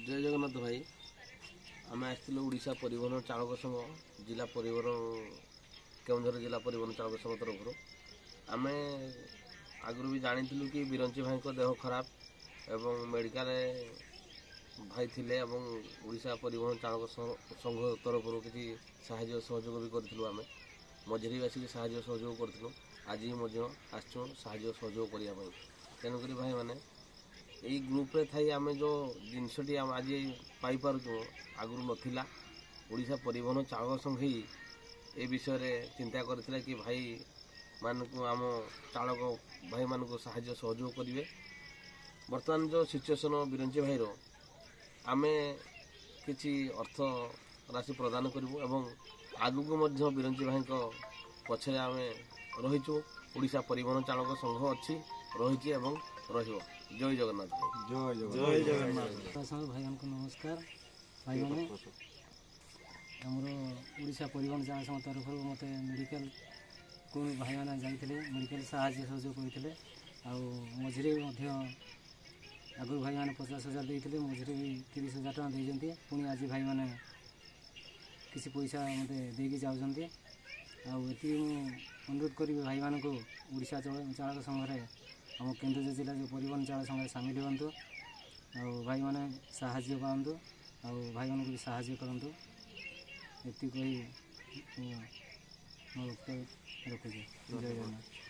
ଜୟ ଜଗନ୍ନାଥ ଭାଇ। ଆମେ ଆସିଥିଲୁ ଓଡ଼ିଶା ପରିବହନ ଚାଳକ ସଂଘ, ଜିଲ୍ଲା ପରିବହନ, କେଉଁଝର ଜିଲ୍ଲା ପରିବହନ ଚାଳକ ସଂଘ ତରଫରୁ। ଆମେ ଆଗରୁ ବି ଜାଣିଥିଲୁ କି ବିରଞ୍ଚି ଭାଇଙ୍କ ଦେହ ଖରାପ ଏବଂ ମେଡ଼ିକାଲରେ ଭାଇ ଥିଲେ, ଏବଂ ଓଡ଼ିଶା ପରିବହନ ଚାଳକ ସଂଘ ତରଫରୁ କିଛି ସାହାଯ୍ୟ ସହଯୋଗ ବି କରିଥିଲୁ। ଆମେ ମଝିରେ ବି ଆସିକି ସାହାଯ୍ୟ ସହଯୋଗ କରିଥିଲୁ, ଆଜି ମଧ୍ୟ ଆସିଛୁ ସାହାଯ୍ୟ ସହଯୋଗ କରିବା ପାଇଁ। ତେଣୁକରି ଭାଇମାନେ, ଏଇ ଗ୍ରୁପରେ ଥାଇ ଆମେ ଯେଉଁ ଜିନିଷଟି ଆମେ ଆଜି ପାଇପାରୁଛୁ, ଆଗରୁ ନଥିଲା। ଓଡ଼ିଶା ପରିବହନ ଚାଳକ ସଂଘ ହିଁ ଏ ବିଷୟରେ ଚିନ୍ତା କରିଥିଲା କି ଭାଇମାନଙ୍କୁ, ଆମ ଚାଳକ ଭାଇମାନଙ୍କୁ ସାହାଯ୍ୟ ସହଯୋଗ କରିବେ। ବର୍ତ୍ତମାନ ଯେଉଁ ସିଚୁଏସନ୍ ବିରଞ୍ଚି ଭାଇର, ଆମେ କିଛି ଅର୍ଥ ରାଶି ପ୍ରଦାନ କରିବୁ ଏବଂ ଆଗକୁ ମଧ୍ୟ ବିରଞ୍ଚି ଭାଇଙ୍କ ପଛରେ ଆମେ ରହିଛୁ। ଓଡ଼ିଶା ପରିବହନ ଚାଳକ ସଂଘ ଅଛି, ରହିଛି ଏବଂ ରହିବ। ଜୟ ଜଗନ୍ନାଥ ଭାଇ। ଜୟ ଜଗନ୍ନାଥ। ଭାଇମାନଙ୍କୁ ନମସ୍କାର। ଭାଇମାନେ, ଆମର ଓଡ଼ିଶା ପରିବହନ ଚାଳକ ସଂଘ ତରଫରୁ ମୋତେ ମେଡ଼ିକାଲକୁ ଭାଇମାନେ ଯାଇଥିଲେ, ମେଡ଼ିକାଲ ସାହାଯ୍ୟ ସହଯୋଗ କରିଥିଲେ। ଆଉ ମଝିରେ ମଧ୍ୟ ଆଗରୁ ଭାଇମାନେ 50,000 ଦେଇଥିଲେ, ମଝିରେ ବି 30,000 ଟଙ୍କା ଦେଇଛନ୍ତି। ପୁଣି ଆଜି ଭାଇମାନେ କିଛି ପଇସା ମୋତେ ଦେଇକି ଯାଉଛନ୍ତି। ଆଉ ଏତିକି ମୁଁ ଅନୁରୋଧ କରିବି ଭାଇମାନଙ୍କୁ, ଓଡ଼ିଶା ଚାଳକ ସଂଘରେ, ଆମ କେନ୍ଦୁଝର ଜିଲ୍ଲା ଯେଉଁ ପରିବହନ ଚାଳକ ସଂଘରେ ସାମିଲ ହୁଅନ୍ତୁ ଆଉ ଭାଇମାନେ ସାହାଯ୍ୟ ପାଆନ୍ତୁ ଆଉ ଭାଇମାନଙ୍କୁ ବି ସାହାଯ୍ୟ କରନ୍ତୁ। ଏତିକି କହି ମୁଁ ମୋ ବକ୍ତବ୍ୟ ରଖୁଛି। ଜୟ ଜଗନ୍ନାଥ।